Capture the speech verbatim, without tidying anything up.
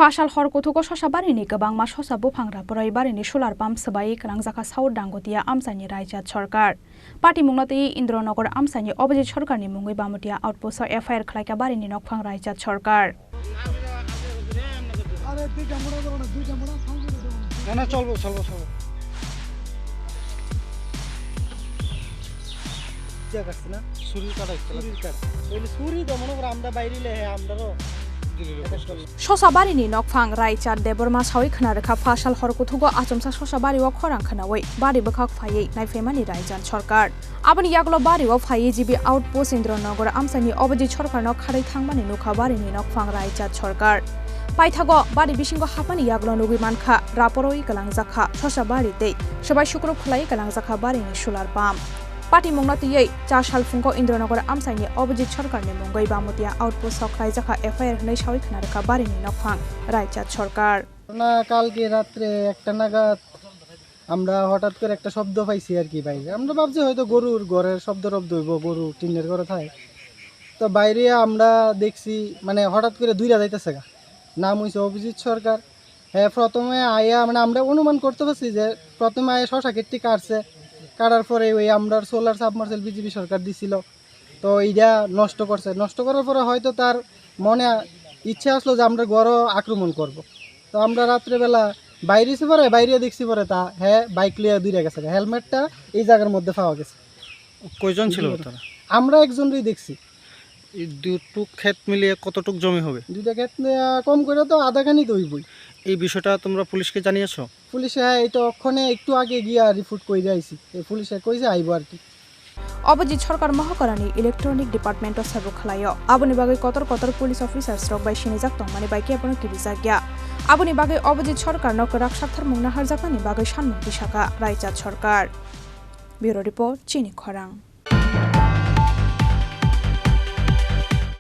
Phasal hor kuthugo Sosa barini kwbangma sosa buphang raporoi barini solar pump swbai kwlangjakha South Dangotia amchaini Raijat Sarkar. Patimungno twi Indronagar amchaini Abhijit Sarkarni mungwi Bamutia outpost-o F I R khlaikha barini nokphang Raijat Sarkar. না, না, চলবো, চলবো, চলবো। ঠিক আছে না? চুরির কাটা হচ্ছে। চুরির কাটা। তাহলে চুরি তো মনে করো আমরা বাইরে লে, হ্যাঁ, আমরারও দিল্লি লোক। Sosa barini nokphang Raijat Debbarma sawi khna rwkha, phasal hor kuthugo achomsa Sosa bario khorang khnawi bari bwkhak phaiwi naiphaimani Raijat Sarkar. Aboni yagulo bario phaiwi G B outpost Indronagar amchaini Abhijit Sarkarno kharwi thangmani nukha barini nokphang Raijat Sarkar. Paithago bari bisingo hapmani yagulo nugwi mankha, raporoi kwlangjakha Sosa bari tei swbai sukruk khwlaiwi kwlangjakha barini solar pump. Patimungno twiwi cha salphungo Indronagar amchaini Abhijit Sarkarni mungwi Bamutia outpost-o khlaijakha F I R hwnwi sawi khna rwkha barini nokphang Raijat Sarkar. না, কালকে রাত্রে একটা নাগাদ আমরা হঠাৎ করে একটা শব্দ পাইছি আর কি বাইরে। আমরা ভাবছি হয়তো গরুর ঘরের শব্দ টব্দ হইব, গরু টিনের ঘরে থাকে। তো বাইরে আমরা দেখছি মানে হঠাৎ করে দুইটা যাইতেছে গা, নাম হইছে অভিজিৎ সরকার। হ্যাঁ, প্রথমে আয়া মানে আমরা অনুমান করতে পারছি যে প্রথমে আয়া শশা ক্ষেতটি কাটছে, কাটার পরে ওই আমরা সোলার সাবমার্সেল বিজেপি সরকার দিছিল, তো এইটা নষ্ট করছে। নষ্ট করার পরে হয়তো তার মনে ইচ্ছে আসলো যে আমরা ঘরও আক্রমণ করব। তো আমরা রাত্রেবেলা বাইরেছি পরে, বাইরে দেখছি পরে তা হ্যাঁ বাইক লইয়া দূরে গেছে, হেলমেটটা এই জায়গার মধ্যে পাওয়া গেছে। কয়জন ছিল তারা? আমরা একজনই দেখছি। এই দুটুক ক্ষেত মিলিয়ে কতটুক জমি হবে? দুইটা ক্ষেত নিয়ে কম করে তো আধাখানি তো হইবই। এই বিষয়টা তোমরা পুলিশকে জানিয়েছো? পুলিশে, হ্যাঁ, এই তো অক্ষণে একটু আগে গিয়া রিপোর্ট করে আইছি। এই পুলিশে কইছে আইবো আর কি। Abhijit Sarkar Mohakarani Electronic Department-o sabo khlaio. Aboni bagwi kotor kotor police officers rok bai sinijak tongmani bai kebono kirijak ya. Aboni bagwi Abhijit Sarkarno kwrak sakthar mung naharjaknani bagwi sanmung tisaka Raijat Sarkar. Bureau Report, Chini Khorang.